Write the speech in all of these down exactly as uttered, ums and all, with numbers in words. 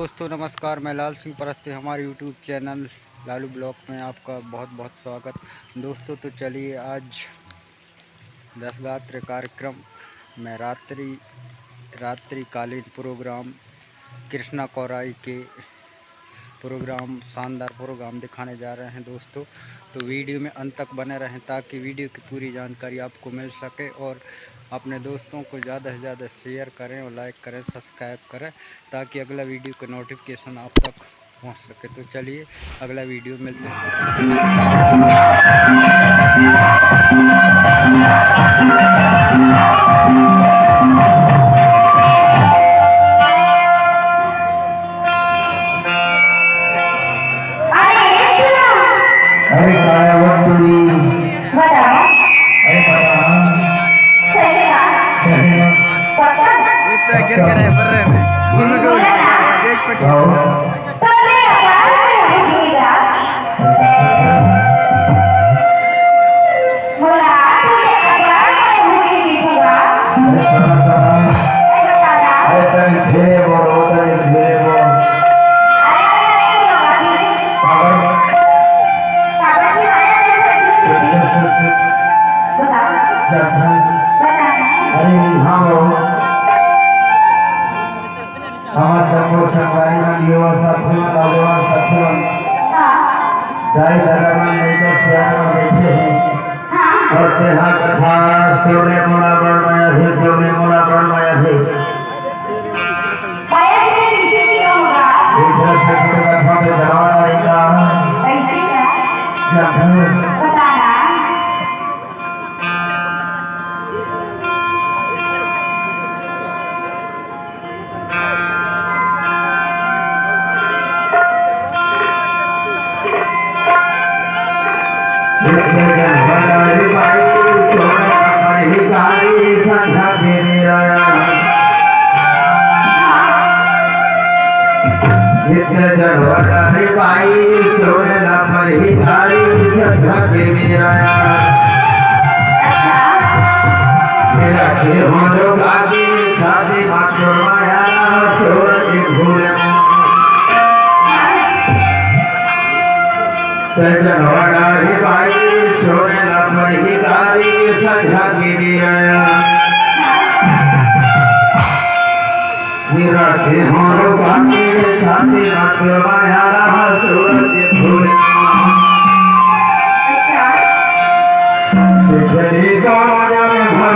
दोस्तों नमस्कार, मैं लाल सिंह परस्ते, हमारे YouTube चैनल लालू ब्लॉग में आपका बहुत बहुत स्वागत। दोस्तों, तो चलिए, आज दशगात्र कार्यक्रम में रात्रि रात्रिकालीन प्रोग्राम कृष्णा कोराई के प्रोग्राम, शानदार प्रोग्राम दिखाने जा रहे हैं दोस्तों। तो वीडियो में अंत तक बने रहें ताकि वीडियो की पूरी जानकारी आपको मिल सके, और अपने दोस्तों को ज़्यादा से ज़्यादा शेयर करें और लाइक करें, सब्सक्राइब करें, ताकि अगला वीडियो का नोटिफिकेशन आप तक पहुंच सके। तो चलिए, अगला वीडियो मिलते हैं। अरे, काया वस्तु जी। बताओ। अरे, बताओ। सही बात। सही बात। पक्का? ये तो गिर के रहे, बर रहे हैं। गेट पे आओ। तो मैं आवाज में उठूंगा। बोला, तो मैं आवाज में उठूंगा। अरे, बताओ। अरे, बताओ। अरे, तनी धीरे बोलो, तनी धीरे बोलो। अरे, अरे, अरे, अरे, अरे। पागल। पागल की हालत है। बताओ। अरे, हाँ, बोलो। हमर सबो संगवारी मन, युवा साथी मन, नौजवान साथी मन, हाँ। दाई ददा मन, लइका सियान मन बइठे हे। हाँ। अउ तेहा कथा सुने मोला बड़ मया हे, सुने मोला बड़ मया हे। मया से नीचे की होगा। एक तरफ से तो कथा में जवान आएगा। ऐसे क्या? क्या? बताना। नित्य जगवतारी बाई, सोना पर ही सारी सत्य मेरा। मेरा के हो जो गादी, शादी मात्र माया, सोना के भूल। सजन वडारी बाई, सोना पर ही सारी सत्य मेरा। निराशे हों रुकाते, साथे रात माया रहा सूरज फूले। पिछली तो राजा में भर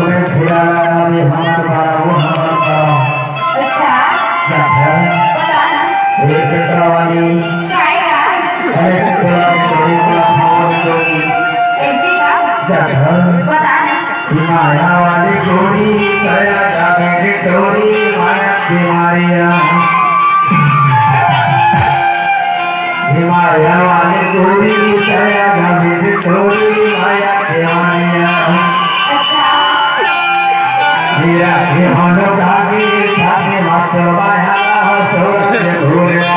अच्छा। अरे, बेटा वाली। अरे, तोला तोरी, तोला फोन करी। माया वाली गोरी, दया जावे रे तोरी, माया के मारिया। माया वाली गोरी, दया जावे रे तोरी, माया के मारिया। हीरा के होनो धागे, धागे मत माया, सूरज के घूरे।